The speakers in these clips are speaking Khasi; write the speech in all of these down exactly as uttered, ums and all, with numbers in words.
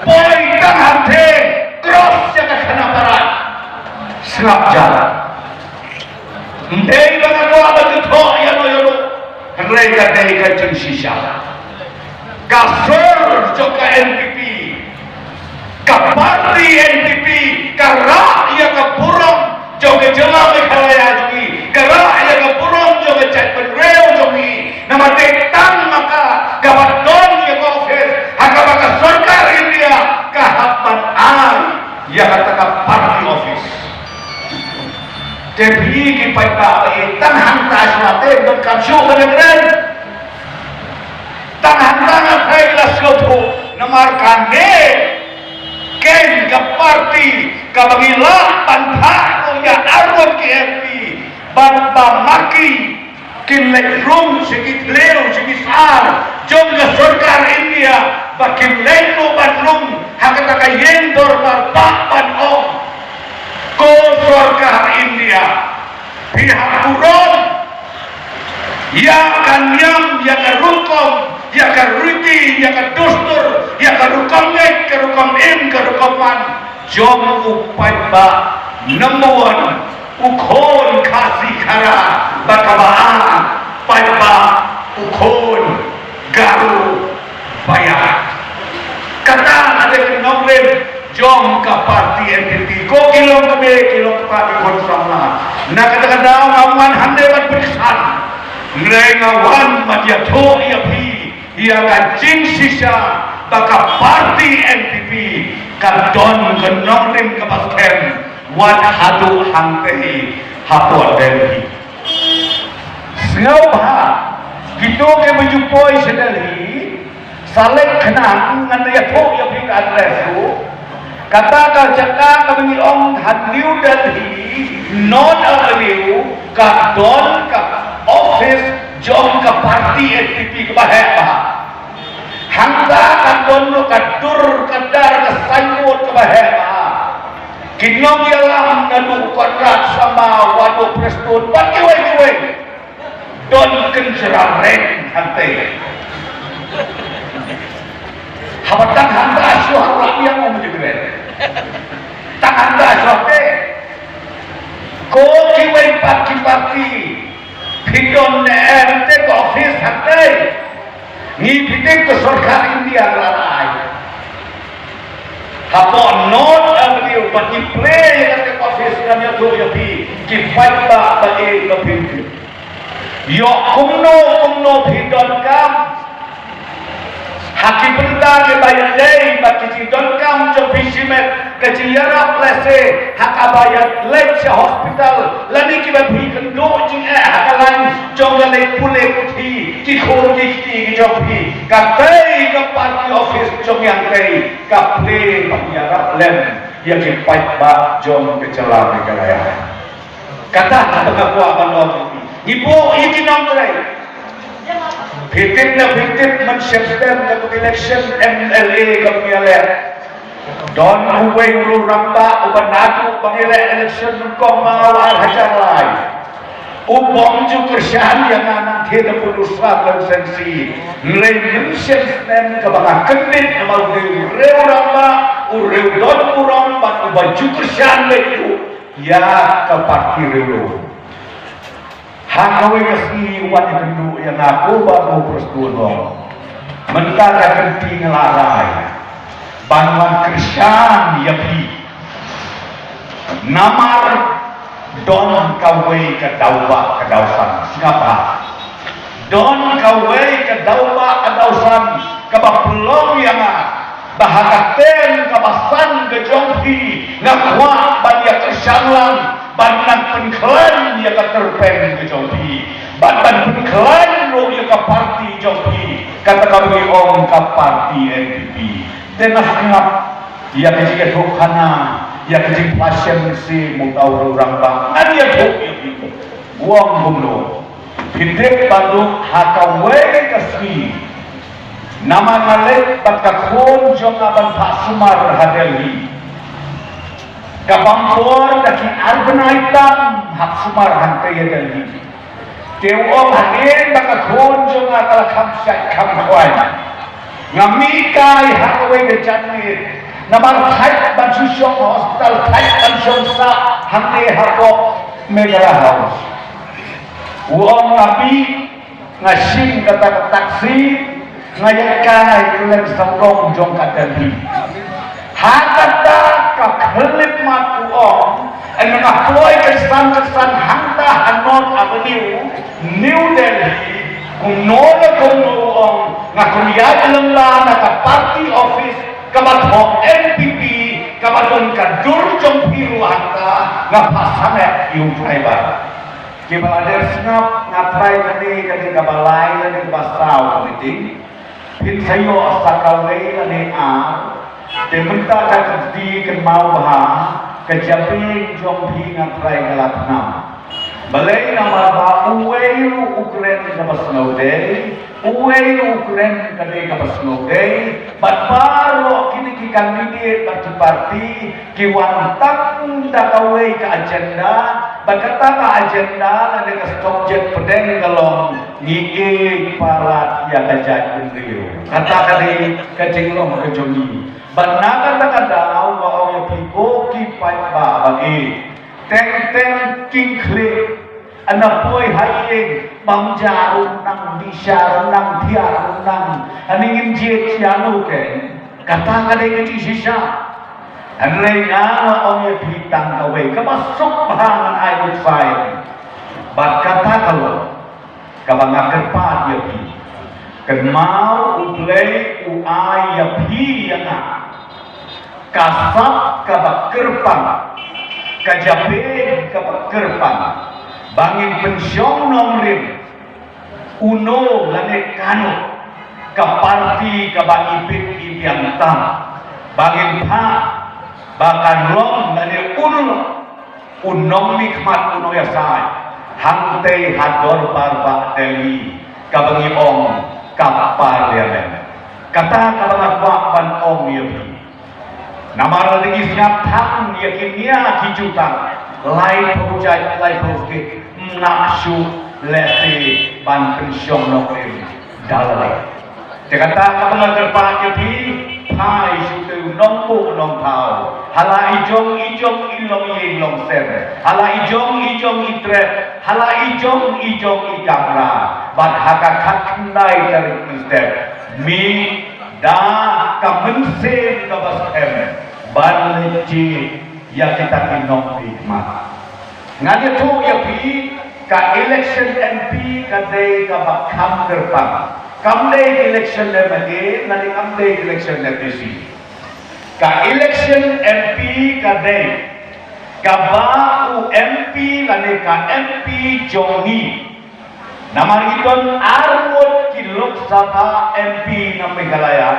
Poi tang hangtei, cross ïa ka Khanapara. Sngap jar. Ym dei ba nga kwah ban ïathuh ïano ïano. Hynrei ka dei ka jingshisha. Ka sur jong ka N P P, ka party N P P ka rah ïa ka burom jong ka jylla Meghalaya jong ngi, ka rah ïa ka burom jong ka jaitbynriew jong ngi. Namar dei tang ma ka kaba don ïa ka office ha kaba ka sorkar India ka hap ban ai ïa kata ka party office. Te phi ki paidbah ba ïeit, tang hangta shuwa te, donkam shuh ban kren. Tang hangta nga tharai la sngewthuh, namar kane keiñ ka party kaba ngi lah ban phah ruh ïa arngut ki M P, bad ba ma ki kin leit rung sha ki thliew sha ki sar jong ka sorkar India, ba kin leit ruh ban rung ha kata ka ïing dorbar bah ban ong: Ko sorkar India, phi hap burom ïa ka niam, ïa ka rukom, ïa ka riti, ïa ka dustur, ïa ka rukom leit, ka rukom im, ka rukom man jong u paidbah number one, u khun Khasi Khara bad kaba ar, paidbah u khun Garo Payar. Kata ka dei ka nongrim jong ka party N P P. Ko ki longkmie, ki longkpa, ki khun samla, na kata ka daw ngam wan hangne ban pynsan, hynrei nga wan ban ïathuh ïa phi ïa ka jingshisha ba ka party N P P ka don ka nongrim kaba skhem wat haduh hangtei hapoh Delhi. Sngewbha kito kiba ju poi sha Delhi, sa leit khnang, ngan ïathuh ïa phi ka address ruh. Kata ka jaka kaba ngi ong ha New Delhi, North Avenue, ka don ka office jong ka party N P P kaba heh bha. Hangta ka don ruh ka dur, ka dar, ka signboard kaba heh bha. Ki nongïalam naduh u Conrad Sangma, Wado Prestone bad kiwei kiwei, don kynjrareng hangtei. Haba tang hangta shuwa, ha Raliang ym ju kren. Tang hangta shuwa te. Ko kiwei pat ki party, phi don ne em te ka office hangtei? Ngi phi tip ka sorkar India ka la ai hapoh North Avenue, bad ngi plie ïa kata ka office. Ngan ïathuh ïa phi ki paidbah ba ïeit ba phi tip. Ïoh kumno kumno phi donkam ha ki bynta kiba ïadei bad ki jingdonkam jong phi shimet, ka jingïarap lehse ha kaba ïaleit sha hospital, lane kiba phi kynduh jingeh ha ka lain jong ka leit pule puthi, ki khun ki kti ki jong phi, katei ka party office jong ngi hangtei ka plie ban ïarap lem ïa ki paidbah jong ka jylla Meghalaya. Kata kaba nga kwah ban ong, ngi buh ïa ki nongtrei. Phi tip ne phi tip, mynshem snem ka election M L A kaba ngi ïaleh, don uwei u rangbah uba naduh ba ngi leh election nyngkong ma nga ha ar hajar lai, u bym ju kyrshan ïa nga, nang thie da pynusra constituency. Hynrei mynshem snem kaba nga kyndit namar u dei u riew rangbah, u riew don burom bad uba ju kyrshan leit ruh ïa ka party riewlum. Ha kawei ka sngi u wan ïakynduh ïa nga, ko Bah Prestone, mynta ka kynti nga la rai ban wan kyrshan ïa phi. Namar don kawei ka daw ba ka daw san, sngap bha. Don kawei ka daw ba ka daw san kaba pynlong ïa nga ba ha ka term kaba san ka jong phi nga kwah ban ïa kyrshan lang, ban nang pynkhlaiñ ïa ka tyrpeng ka jong phi, ban ban pynkhlaiñ ruh ïa ka party jong phi, kata kaba ngi ong ka party N P P. Te nga sngap ïa ka jingïathuhkhana, ïa ka jingpashem mynsiem uta u rangbah, ngan ïathuh ïa phi. Ong kumno? Phi tip ba duk ha kawei ka sngi, namar nga leit bad ka khun jong nga ban phah sumar ha Delhi. Ka bam por da ki ar bnai tam hap sumar hangtei ha Delhi. Te u ong hadien ba ka khun jong nga ka la kham shait kham khwai, Nga mih kai ha kawei ka janmiet namar thait ban shu shong ha hospital, thait ban shong sah hangne hapoh Meghalaya House. U ong nga mih, nga shim kata ka taxi, nga ïaid kai kylleng sawdong jong ka Delhi. Ha kata ka khyllipmat u ong, nga poi kyrsan kyrsan hangta ha North Avenue, New Delhi, kumno la kumno u ong, nga kum ïaid lyngba na ka party office, kaba thoh N P P, kaba don ka dur jong phi ruh hangta, nga phah sangeh ïa u driver. Kiba la dep sngap, nga tharai kane ka dei kaba lai lane kaba saw ka meeting. Phin sa ïoh sa kawei lane ar. Te mynta ka kti kynmaw bha, ka jabieng jong phi nga tharai ka la thnam. Balei? Namar ba uwei ruh u kren kaba sngewdei, uwei ruh u kren ka dei kaba sngewdei, bad baroh kine ki candidate bad ki party ki wan tang da kawei ka agenda, bad kata ka agenda lane ka subject pdeng ka long ngi ïeit palat ïa ka jaitbynriew. Kata ka dei ka jinglong ka jong ngi. Bad na kata ka daw nga ong ïa phi ko ki paidbah ba ïeit, teng teng kin khlieh. Ana poi ha ïing, bam ja ruh nang, dih sha ruh nang, thiah ruh nang. Ani ngin jied ïa no ke. Kata ka dei ka jingshisha. Hynrei nga nga ong ïa phi tang kawei kaba suk bha ngan ai nuksa ïa phi. Bad kata ka long kaba nga kyrpad ïa phi. Kynmaw U Blei u ai ïa phi ïa nga ka sap kaba kyrpang, ka jabieng kaba kyrpang, ba ngin pynshong nongrim uno lane kano ka party kaba ibit ibiang tam, ba ngin phah ba kan long lane un long u nongmihkhmat u nongïasaid hangtei ha dorbar bah Delhi, kaba ngi ong ka parliament. Kata kaba nga kwah ban ong ïa phi. Namar lada ngi sngap than ïa ki nia ki jutang, laiphew jait, laiphew state, ngam shuh lehse ban pynshong nongrim da lade. Te kata kaba nga kyrpad ïa phi, phai shu te u nongbuh nongthaw ha la i jong i jong i longïing longsem, ha la i jong i jong i trep, ha la i jong i jong i kamra, bad ha ka khatkhyndai tarik mynstep, mih da ka mynsiem kaba skhem ban leit jied ïa kita ki nongmihkhmat. Ngan ïathuh ïa phi, ka election M P ka dei kaba kham kyrpang. Kam dei election M L A, lane kam dei election M D C. Ka election M P ka dei kaba u M P lane ka M P jong ngi. Namar ngi don ar ngut ki Lok Sabha M P na Meghalaya,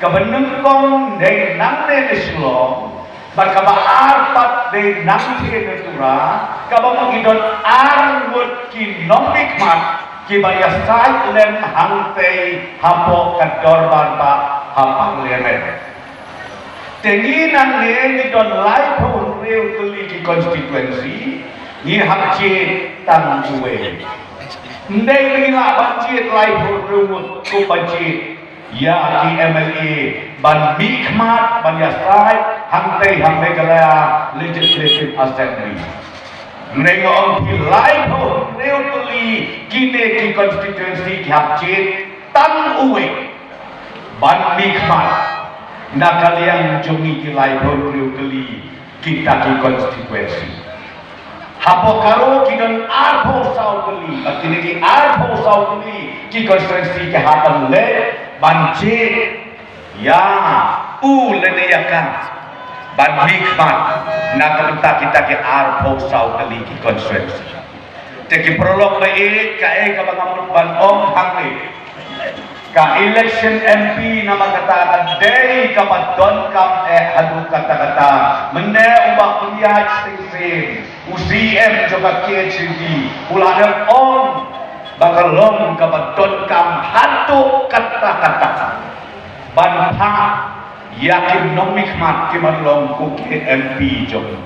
kaba nyngkong dei nangne na Shillong, bad kaba ar pat dei nangtei na Tura, kaba ma ngi don ar ngut ki nongmihkhmat kiba ïasaid lem hangtei hapoh ka dorbar bah ha parliament. Te ngi nangne ngi don laiphew hynriew tylli ki constituency, ngi hap jied tang uwei. Ym dei ba ngi lah ban jied laiphew hynriew ngut kum ba jied ïa ki M L A ban mihkhmat ban ïasaid hangtei ha Meghalaya Legislative Assembly. Hynrei nga ong phi laiphew hynriew tylli kine ki constituency ki hap jied tang uwei ban mihkhmat na ka liang jong ngi ki laiphew hynriew tylli kita ki constituency. Hapoh Garo ki don arphew saw tylli, bad kine ki arphew saw tylli ki constituency ki hap ban leit ban jied ïa u lane ïa ka ban mihkhmat na ka bynta kita ki arphew saw tylli ki constituency. Te ki paralok ba ïeit, kaei kaba nga mut ban ong hangne, ka election M P namar kata ka dei kaba donkam eh haduh katta katta. Mynne u Bah Pynïaid Sing Syiem, u C M jong ka K H A D, u la dep ong ba ka long kaba donkam haduh katta katta ban phah ïa ki nongmihkhmat ki ban long kum ki M P jong ngi.